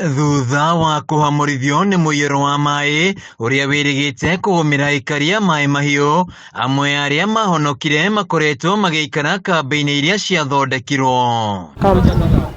Thutha wa kũhamũrithio nĩ mũiyũro wa maĩ ũrĩa wĩrĩgĩte kũgũmĩra aikari a Maĩ Mahiũ, amwe arĩa mahonokire makoretwo magĩikara kambĩ-inĩ iria ciathondekirwo.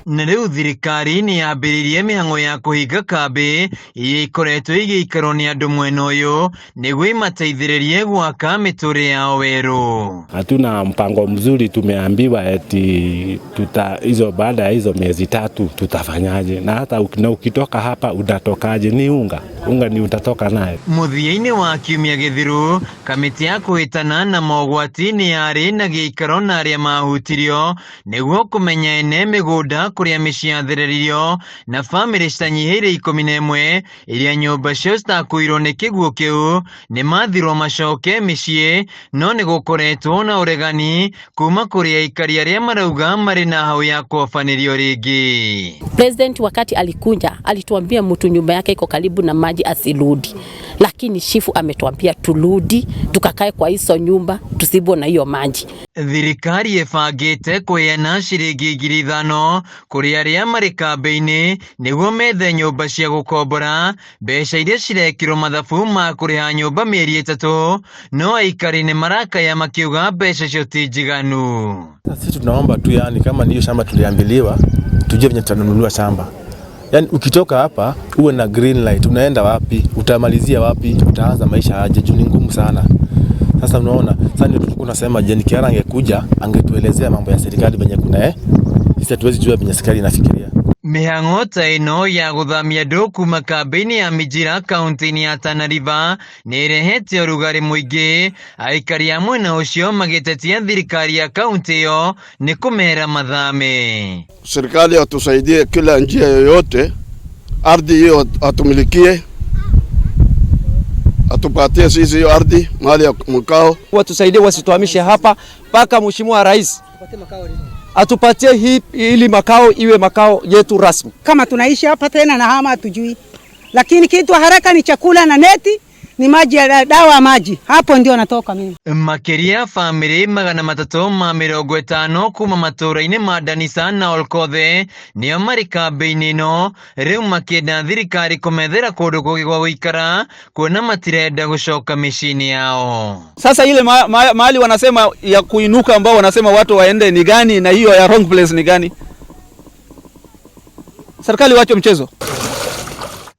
Na rĩu thirikari nĩ yambĩrĩirie mĩhang'o ya kũhinga kambĩ iria ikoretwo igĩikarwo nĩ andũ mwena ũyũ nĩguo imateithĩrĩrie gwaka mĩtũrĩre yao werũ. Hatuna mpango mzuri, tumeambiwa eti tuta hizo baada ya hizo miezi 3 tutafanyaje? Na hata na ukitoka hapa utatokaje? Ni unga unga ni utatoka naye. Mũthia-inĩ wa kiumia gĩthiru, kamĩtĩ ya kũhĩtana na mogwati nĩ yarĩ na gĩikaro na arĩa mahutirio nĩguo kũmenya ene mĩgũnda kũrĩa mĩciĩ yathereririo na bamĩrĩ citanyihĩire 11 iria nyũmba ciao citakuirwo nĩ kĩguũ kĩu nĩ mathirwo macoke mĩciĩ, no nĩ gũkoretwo na ũregani kuma kũrĩ aikari arĩa marauga marĩ na hau ya kũabanĩrio rĩngĩ. President wakati alikuja alituambia mtu nyumba yake iko karibu na maji asirudi, lakini chifu ametuambia turudi tukakae kwa hizo nyumba tusibwe na hiyo maji. Thirikari ĩbangĩte kũheana ciringi 5,000 kũrĩ arĩa marĩ kambĩ-inĩ nĩguo methe nyũmba cia gũkombora, mbeca iria cirekĩrwo mathabu ma kũrĩha nyũmba mĩeri 3, no aikari nĩ marakaya makiuga mbeca icio ti njiganu. Sisi tunaomba tu, yani kama ndiyo shamba tuliambiliwa, tujue venye tutanunua shamba. Yani ukitoka hapa uwe na green light, unaenda wapi, utamalizia wapi, utaanza maisha aje, juu ni ngumu sana. Sasa unaona, sasa ndio tulikuwa tunasema Jane Kiara angekuja angetuelezea mambo ya serikali venye kuna. Sisi hatuwezi jua venye serikali inafikiria. Mĩhang'o ta ĩno ya gũthamia andũ kuma kambĩ-inĩ ya Minjira kaunti-inĩ ya Tana River nĩ ĩrehete ũrugarĩ mũingĩ, aikari a mwena ũcio magĩtetia thirikari ya kaunti ĩyo nĩ kũmera mathame. Serikali atusaidie kila njia yoyote, ardhi hiyo atumilikie, atupatie sisi hiyo ardhi mahali ya mkao. Watusaidie wasituhamishe hapa mpaka Mheshimiwa Rais atupatie hii ili makao iwe makao yetu rasmi. Kama tunaishi hapa tena na hama hatujui, lakini kitu haraka ni chakula na neti ni maji ya dawa ya maji, hapo ndio natoka mimi. Makĩria bamĩrĩ 350 kuma matũũra-inĩ ma Danisa na Olkothe nĩo marĩ kambĩ-inĩ ĩno rĩu makĩenda thirikari kũmethera kũndũ kũngĩ gwa gũikara kuona matirenda gũcoka mĩciĩ-inĩ yao. Sasa ile mahali wanasema ya kuinuka ambao wanasema watu waende ni gani, na hiyo ya wrong place ni gani? Serikali wache mchezo.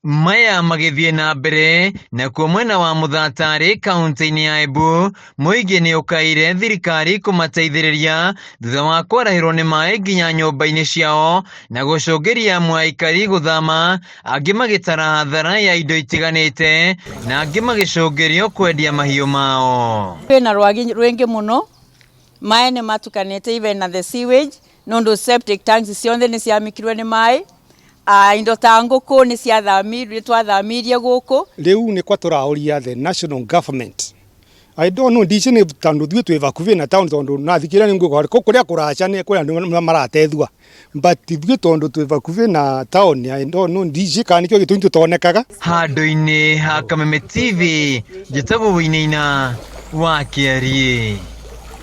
Maya magĩthiĩ na mbere nakuo mwena wa Mũthatari kaunti-inĩ ya Embu mũingĩ nĩ ũkaire thirikari kũmateithĩrĩria thutha wa kwarahĩrwo nĩ maĩ nginya nyũmba-inĩ ciao na gũcũngĩria amwe aikari gũthama, angĩ magĩtara hathara ya indo itiganĩte na angĩ magĩcũngĩrio kwendia mahiũ mao. Kwĩna rwagĩ rwingĩ mũno, maĩ nĩ matukanĩte even na the sewage nũndũ septic tanks ciothe nĩ ciamikirwe nĩ maĩ. Indo ta ngũkũ nĩ ciathamirio, twathamirie gũkũ. Rĩu nĩ kwa tũraũria the national government. I don't know ndici nĩ tondũ ithuĩ twĩ hakuhĩ na town tondũ nathikĩrĩria nĩ ngũigua kũrĩa kũraca nĩ kũrĩa andũ maratethua, but ithuĩ tondũ twĩ hakuhĩ na town, I don't know ndici kana nĩkĩo gĩtũmi tũtonekaga. Handũ-inĩ ha Kameme TV, njĩtagwo Wainaina wa Kĩariĩ.